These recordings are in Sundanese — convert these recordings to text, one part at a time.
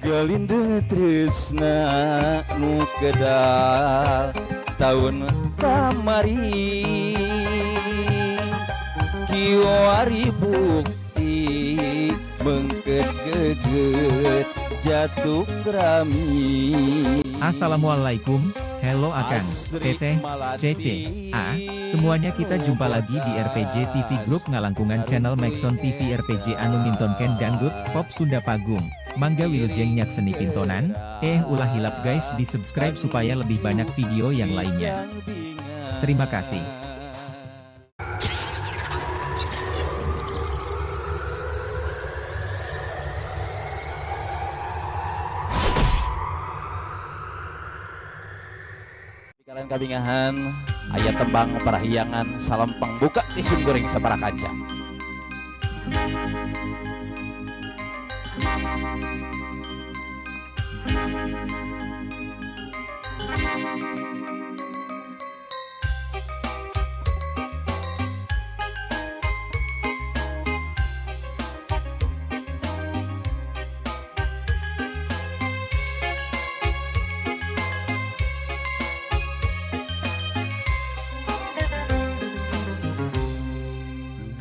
Galinde tresna nu kedal taun kamari, kiwari bukti mengket geget jatuh rami. Assalamualaikum, hello Akang, Teteh, Cece, A, semuanya. Kita jumpa lagi di RPJ TV Group ngalangkungan channel Maxon TV RPJ anu mintonken dangdut, pop Sunda Pagung. Mangga wilujeng nyakseni pintonan, ulah hilap guys, di subscribe supaya lebih banyak video yang lainnya. Terima kasih. Kalian kabingahan aya tembang parahyangan, salam pangbuka ti sim kuring sapara kanca.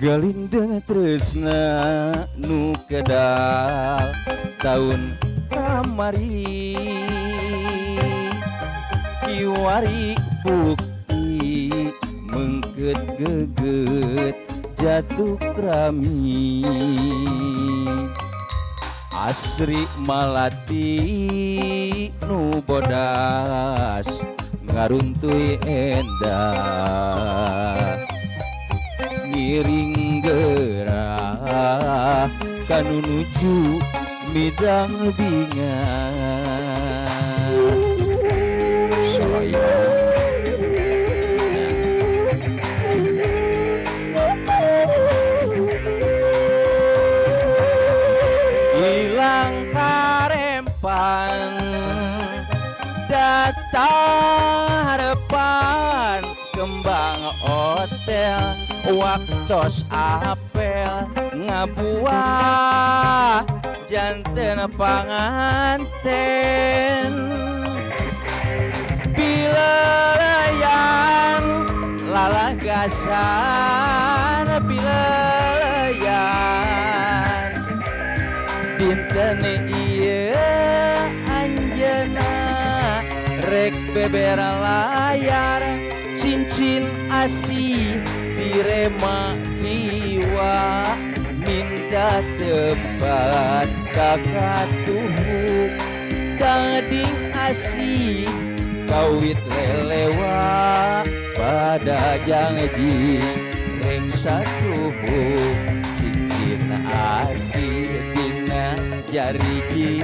Galindeng tresna nu kedal taun kamari, kiwari bukti mengket geget jatuh rami. Asri malati nu bodas ngaruntuy endah, ngiring gerah kanu nuju midang bingah. Soloyo. Ilang karempan datang harapan kembang hotel, waktos apel ngabuah janten panganten. Pileleyan lalagasan pileleyan, dinten ieu anjeuna rek beber layar, cincin asih direma kiwa, minta tempat kakak tuhuk gading asih kawit lelewa pada janji rek satuhuk, cincin asih dina jariji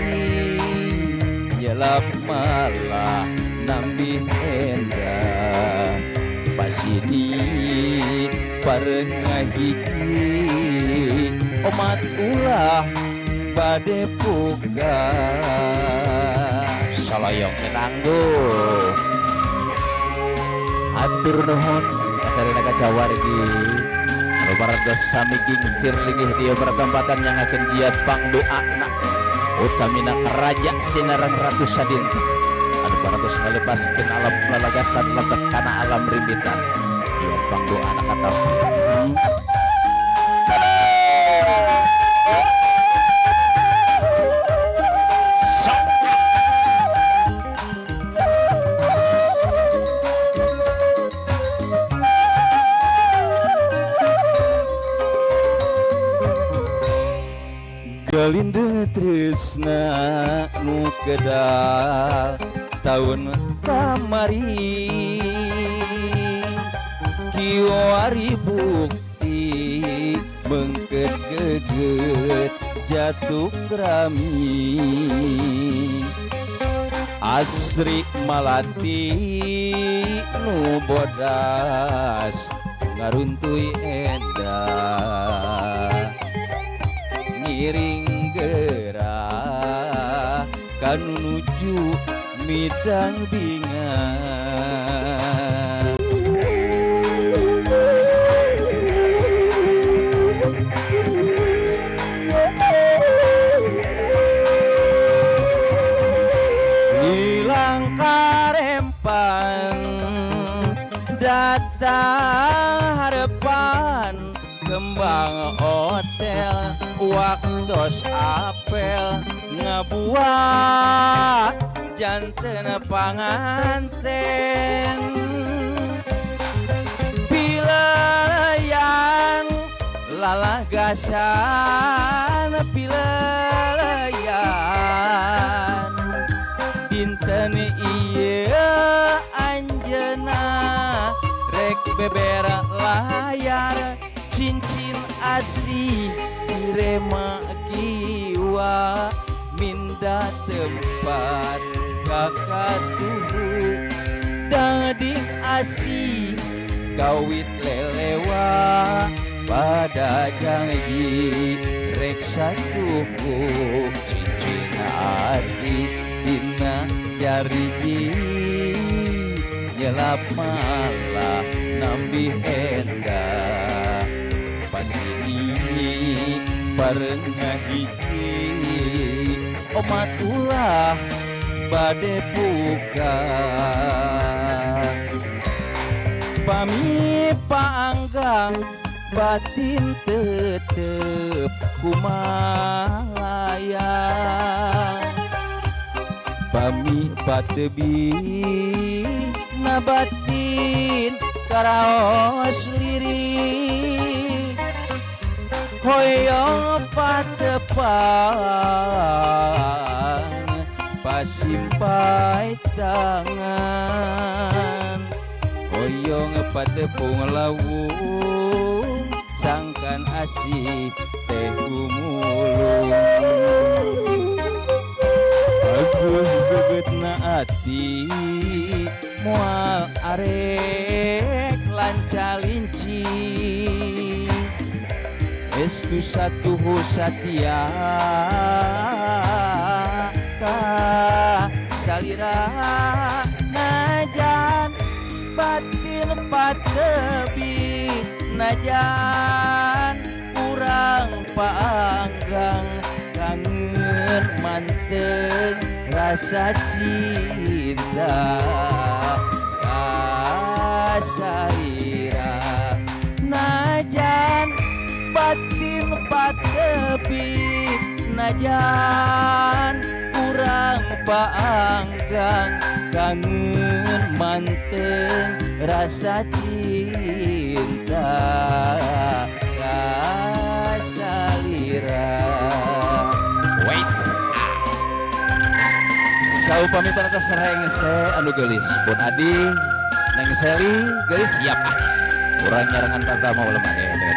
nyelap malah nambih endah, pasini pareng ngahiji omat ulah bade puga. Saloyong tenanggo, atur nuhun kasarina kacawargi anu parantos sami gingsir linggih di pertempatan yang akan jiat pangdoana utamina raja sinareng ratu sadinten anu parantos ngalepaskeun alam lalagasan lebet kana alam rimbitan. Jiat pangdoana katampi. Galinde tresna nu kedal taun kamari, kiwari bukti mengket geget jatuh rami. Asri malati nu bodas ngaruntuy endah, ngiring gerah kanu nuju midang bingah. Datang harapan kembang hotel waktos apel ngabuah janten panganten pileleyan lalagasan pileleyan dinten ieu anjeuna rek bebera layar cincin asih direma kiwa minda tempat kakatuhu daging asih kawit lelewa pada janji rek satuhu cincin asih dina jariji nyelap malah nambih endah pasini bareng ngahiji omat ulah bade buka pami paanggang batin tetep kumalayang pami patebi nabatin karaos lirik hoyong patepang pasimpai tangan hoyong patepung lawung sangkan asih teh gumulung aguh gegetna ati moal arek lancalinci estu satuhu satia ka salira najan batin patebi najan urang paanggang kangen manteng rasa cinta kasalira najan batin patebi najan urang paanggang kangen manteng rasa cinta kasalira. Wait. Saupami atas rengse anu geulis pun adi Neng Seli geulis siap ah. Urang nyarangan pertama ulah maneh teh.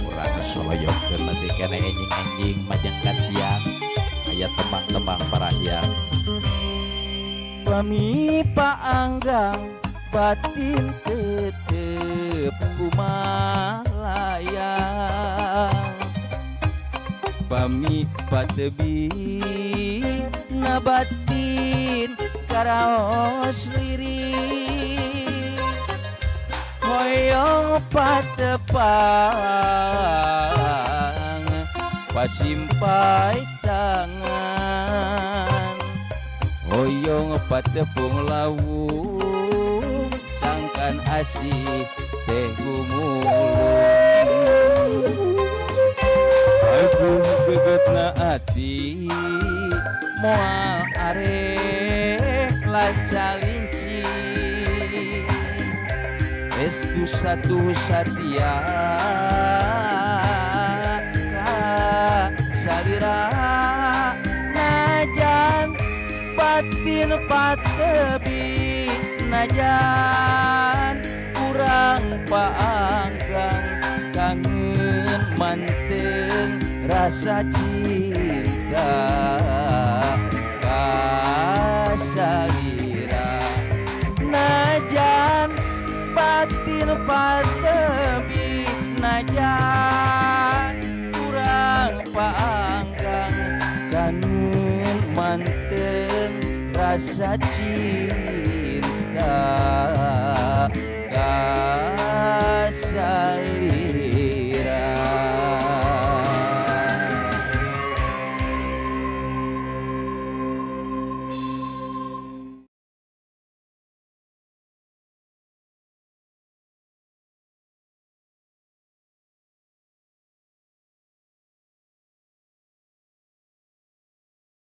Urang soloyokeun masih kene enjing-enjing majeng kasiang aya tembang-tembang parahyang. Pami paanggang batin tetep kumalayang pami patebi nabatin karaos lirik hoyong patepang pasimpai tangan hoyong patepung lawung sangkan asih teh gumulung aguh gegetna ati moal arek lancalinci estu satu satia salira najan batin patebi najan kurang paanggang kangen manteng rasa cinta kasalira najan batin patebi najan kurang paanggang kangen manteng rasa cinta kasalira.